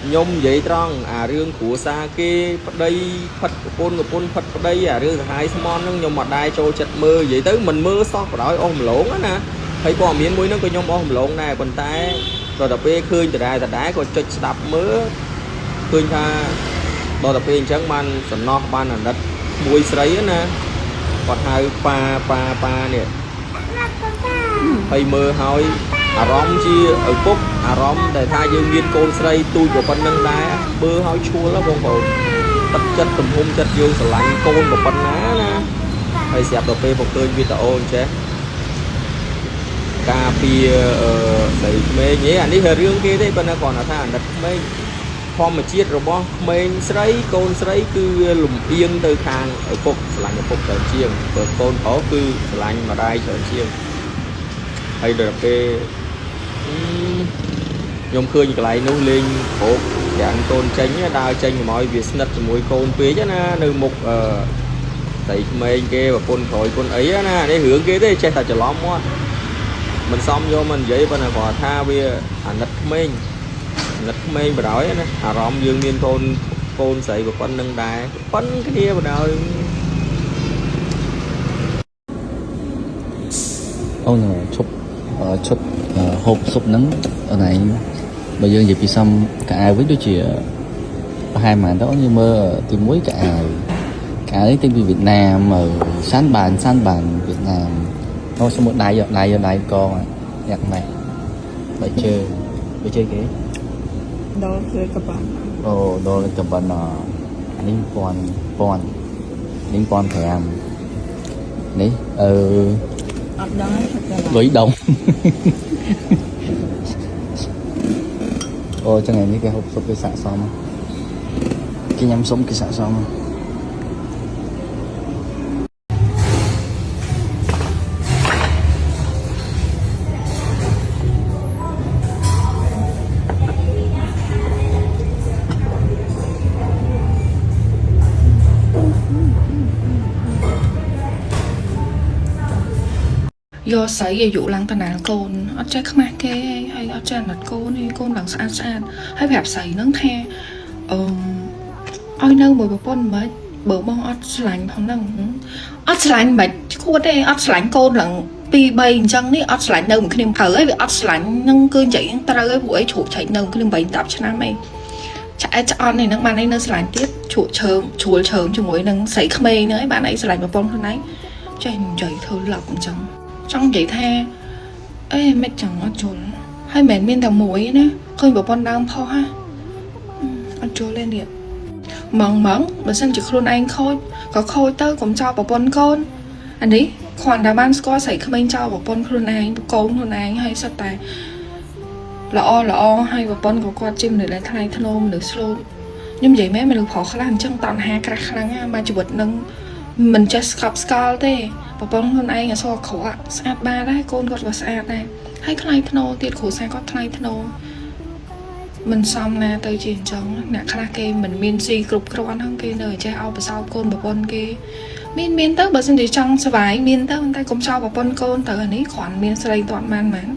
ខ្ញុំនិយាយត្រង់អារឿងគ្រួសារគេប្តីផិតប្រពន្ធប្រពន្ធផិតប្តីអារឿងសាហាយស្មន់ហ្នឹងខ្ញុំអត់ដែរចូលចិត្តមើលនិយាយទៅមិនមើលសោះបណ្ដោយអស់ម្លងណាហើយព័ត៌មានមួយហ្នឹងក៏ខ្ញុំអស់ម្លងដែរប៉ុន្តែដល់តែពេលឃើញដដែលដដែលក៏ចុចស្ដាប់មើលឃើញថាដល់តែពេលអញ្ចឹងបានសំណោះបានអាណិតមួយស្រីណាគាត់ហៅប៉ាប៉ាប៉ានេះហើយមើលហើយអារម្មណ៍ជាឪពុកអារម្មណ៍ដែលថាយើងមានកូនស្រីទូចប៉ុណ្្នឹងដែរមើលហើយឈួលហ៎បងប្អូនទឹកចិត្តទំហំចិត្តយើងស្រឡាញ់កូនប៉ុណ្ណាណាហើយស្រាប់ដល់ពេលមកឃើញវីដេអូអញ្ចេះការពារអឺស្រីក្មេងហេអានេះរឿងគេទេប៉ុន្តែគ្រាន់តែថាអាណិតក្មេងធម្មជាតិរបស់ក្មេងស្រីកូនស្រីគឺវាលំអៀងទៅខាងឪពុកស្រឡាញ់ឪពុកច្រើនជាងបើកូនប្រុសគឺស្រឡាញ់ម្ដាយច្រើនជាងហើយដល់ពេលខ្ញុំឃើញកន្លែងនោះលេងប្រូកយ៉ាងកូនចេញដើរចេញកុំឲ្យវាស្និទ្ធជាមួយកូនពេកណានៅមុខអឺស្រីក្មេងគេប្រពន្ធក្រោយប្រពន្ធអីណានេះរឿងគេទេចេះតែច្រឡំមាត់មិនសមយកមកនិយាយប៉ុន្តែគ្រាន់ថាវាអាណិតក្មេងអាណិតក្មេងបណ្ដោយណាអារម្មណ៍យើងមានកូនកូនស្រីប្រពន្ធនឹងដែរប៉ុនគ្នាបណ្ដោយ អូនឈប់ឈុតហូបស៊ុបហ្នឹងអូនឯងបើយើងនិយាយពីសំកៅអៅវិញដូចជាប្រហែលប៉ុន្មានទៅអូនយើងមើលទី1កៅអៅកៅអៅនេះទិញពីវៀតណាមសានបានសានបានវៀតណាមអូសមុទ្រដៃដៃដៃកយ៉ាក់ម៉េះបាយជើងបាយជើងគេ ដល់គឺកបា អូដល់កបាណនេះពាន់ពាន់នេះពាន់5នេះអឺ អត់ដឹងទេ លុយដុំ អូចឹងថ្ងៃនេះគេហូបស៊ុបគេសាកសមគេញ៉ាំស៊ុបគេសាកសម យកស្រីអាយុឡើងតាណាលកូនអត់ចេះខ្មាស់គេហើយអត់ចេះអាណិតកូនទេកូនឡើងស្អាតស្អាតហើយប្រាប់ស្រីហ្នឹងថាអឺឲ្យនៅមួយប្រពន្ធមិនបើបងអត់ស្រឡាញ់ផងហ្នឹងអត់ស្រឡាញ់មិនឈួតទេអត់ស្រឡាញ់កូនឡើង2 3អញ្ចឹងនេះអត់ស្រឡាញ់នៅមួយគ្នាត្រូវហើយវាអត់ស្រឡាញ់ហ្នឹងគឺនិយាយត្រូវហើយព្រោះអីជ្រុកឆែកនៅមួយគ្នា8 10ឆ្នាំអីឆ្អែតឆ្អន់នេះហ្នឹងបានអីនៅស្រឡាញ់ទៀតជ្រុកឈើមជ្រួលឈើមជាមួយនឹងស្រីក្មេងហ្នឹងឯងបានអីស្រឡាញ់ប្រពន្ធខ្លួនឯងចេះនិយាយធ្វើឡប់អញ្ចឹង ចង់និយាយថាអេមិនចង់អត់យល់ហើយមិនមែនមានតែមួយណាឃើញប្រពន្ធដើមផុសហ่ะអត់យល់ទេនេះម៉ងម៉ងបើសិនជាខ្លួនឯងខូចក៏ខូចទៅកុំចោលប្រពន្ធកូនអានេះគ្រាន់តែបានស្គាល់ស្រីក្មេងចោលប្រពន្ធខ្លួនឯងកូនខ្លួនឯងហើយសិតតែល្អល្អហើយប្រពន្ធក៏គាត់ជាមនុស្សដែលថ្លៃថ្នូរមនុស្សស្លូតខ្ញុំនិយាយមែនមនុស្សប្រុសខ្លះអញ្ចឹងតណ្ហាក្រាស់ខ្លាំងណាស់មកជីវិតនឹងមិនចេះស្កប់ស្កល់ទេប្រពន្ធខ្លួនឯងអសរក្រក់ស្អាតបានដែរកូនគាត់ក៏ស្អាតដែរហើយថ្លៃថ្នូរទៀតគ្រួសារគាត់ថ្លៃថ្នូរមិនសមណាទៅជាអញ្ចឹងអ្នកខ្លះគេមិនមានស៊ីគ្រប់គ្រាន់ហ្នឹងគេនៅតែចេះអោបប្រសោបកូនប្រពន្ធគេមានមានទៅបើសិនជាចង់សុបាយមានទៅតែកុំចោលប្រពន្ធកូនទៅអានេះគ្រាន់មានស្រីតាន់បានបាន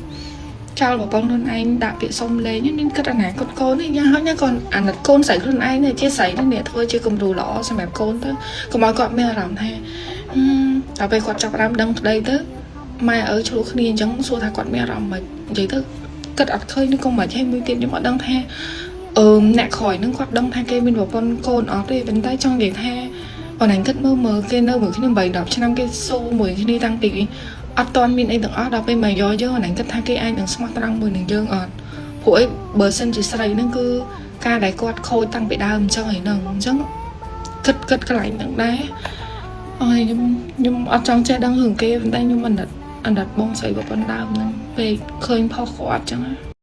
ចោលប្រពន្ធខ្លួនឯងដាក់ពាក្យសុំលេងនេះគិតអនាគតកូននេះយ៉ាងហោចណាស់កូនអាណិតកូនស្រីខ្លួនឯងនេះជាស្រីនេះអ្នកធ្វើជាគំរូល្អសម្រាប់កូនទៅកុំឲ្យគាត់មានអារម្មណ៍ថាដល់ពេលគាត់ចាប់ផ្ដើមដឹងប្តីទៅម៉ែឪឆ្លោះគ្នាអញ្ចឹងសួរថាគាត់មានអារម្មណ៍មិននិយាយទៅគិតអត់ឃើញឬក៏មិនហើយមួយទៀតខ្ញុំអត់ដឹងថាអឺអ្នកក្រោយហ្នឹងគាត់ដឹងថាគេមានប្រពន្ធកូនអត់ទេប៉ុន្តែចង់និយាយថាបងឯងគិតមើលមើលគេនៅមួយគ្នា8 10ឆ្នាំគេស៊ូមួយគ្នាតាំងពីអត់ទាន់មានអីទាំងអស់ដល់ពេលមកយកយើងបងឯងគិតថាគេអាចនឹងស្មោះត្រង់មួយនឹងយើងអត់ព្រោះអីបើសិនជាស្រីហ្នឹងគឺការដែលគាត់ខូចតាំងពីដើមអញ្ចឹងឯហ្នឹងអញ្ចឹងគិតគិតកន្លែងហ្នឹងដែរអើយខ្ញុំខ្ញុំអត់ចង់ចេះដឹងរឿងគេប៉ុន្តែខ្ញុំអាណិតអាណិតបងស្រីប្រពន្ធដើមហ្នឹងពេលឃើញផុសគាត់អញ្ចឹងណា។